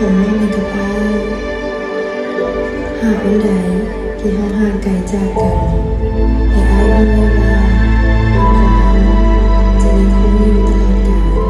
ຂອງນ້ອງເມກະປ້າຍ. ຫາກວັນໃດທີ່ເຮົາຫ່າງໄກຈາກກັນ, ໃຫ້ອ້າຍຮູ້ໄວ້ວ່າ ຮັກຂອງເຮົາຈະຍັງຄົງຢູ່ຕະຫຼອດການ.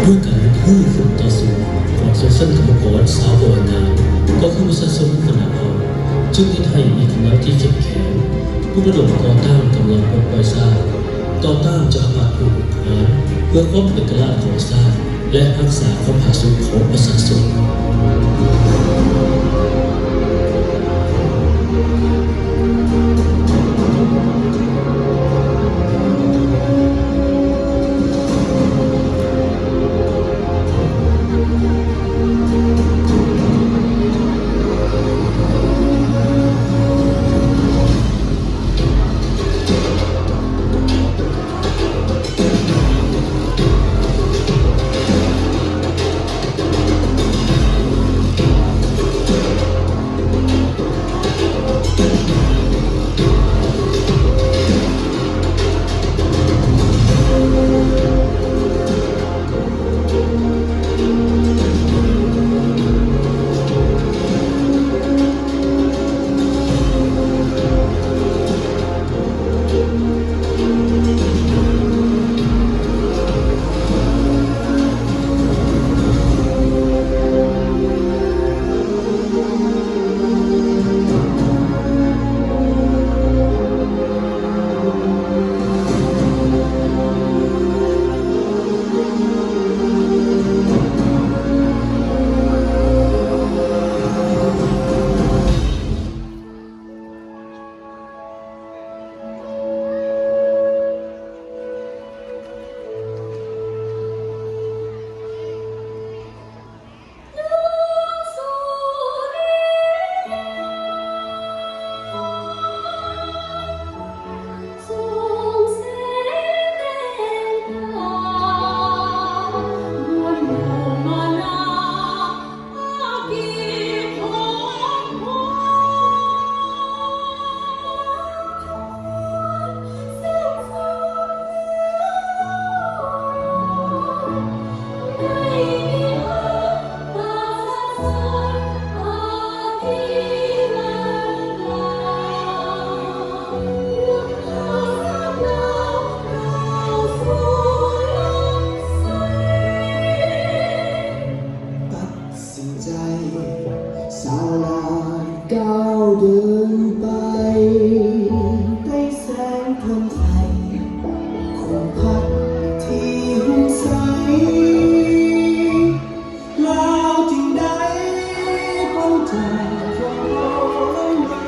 ດ້ວຍການລຸກຮືຂຶ້ນຕໍ່ສູ້ຂອງຊົນຊັ້ນກຳມະກອນຊາວບໍ່ແຮງງານ ກໍຄືປະຊາຊົນຂະໜາດເຜົ່າ ຈຶ່ງເຮັດໃຫ້ມີກຳລັງທີ່ເຂັ້ມແຂງ ປຸກລະດົມຕໍ່ຕ້ານກຳລັງປົດປ່ອຍຊາດ, ຕໍ່ຕ້ານຈັກກະພັດຜູ້ຮຸກຮານ ເພື່ອຄວາມເອກະລາດຂອງຊາດ ແລະ ຮັກສາຄວາມຜາສຸກຂອງປະຊາຊົນ. ຕັດສິນໃຈສາວລາຍກ້າວເດີນໄປ ໃຕ້ແສງເທີນໄທ ຂອງພັດທີ່ຮຸ່ງໃສ ລາວຈຶ່ງໄດ້ປັນຈາກຄວາມທໍລະມາ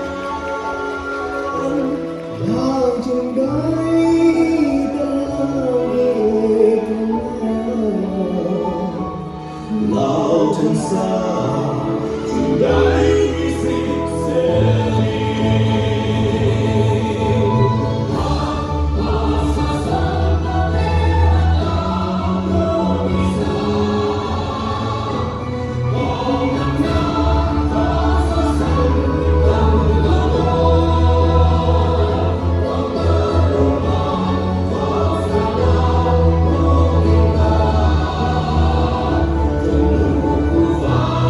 ນ ລາວຈຶ່ງໄດ້ເປັນລາວເອກະລາດ ລາວທັງຊາດຈຶ່ງໄດ້ມີສິດເສລີ. ຂໍ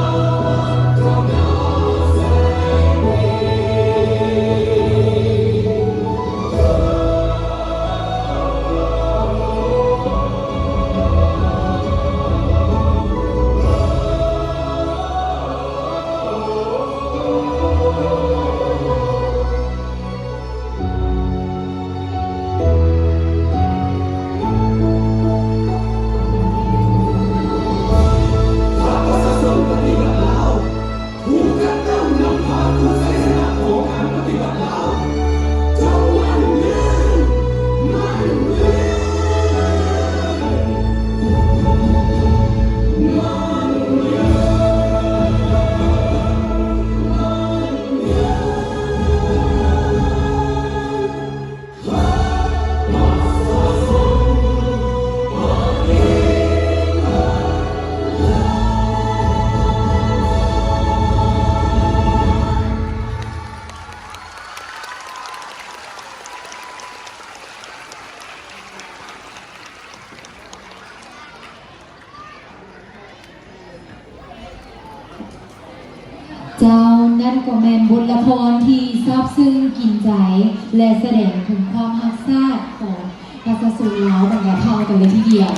ເຈົ້າ, ນັ້ນກໍແມ່ນບົດລະຄອນທີ່ຊາບຊຶ້ງກິນໃຈ ແລະ ສະແດງເຖິງຄວາມຮັກຊາດຂອງປະຊາຊົນລາວບັນດາເຜົ່າກັນເລີຍທີດຽວ.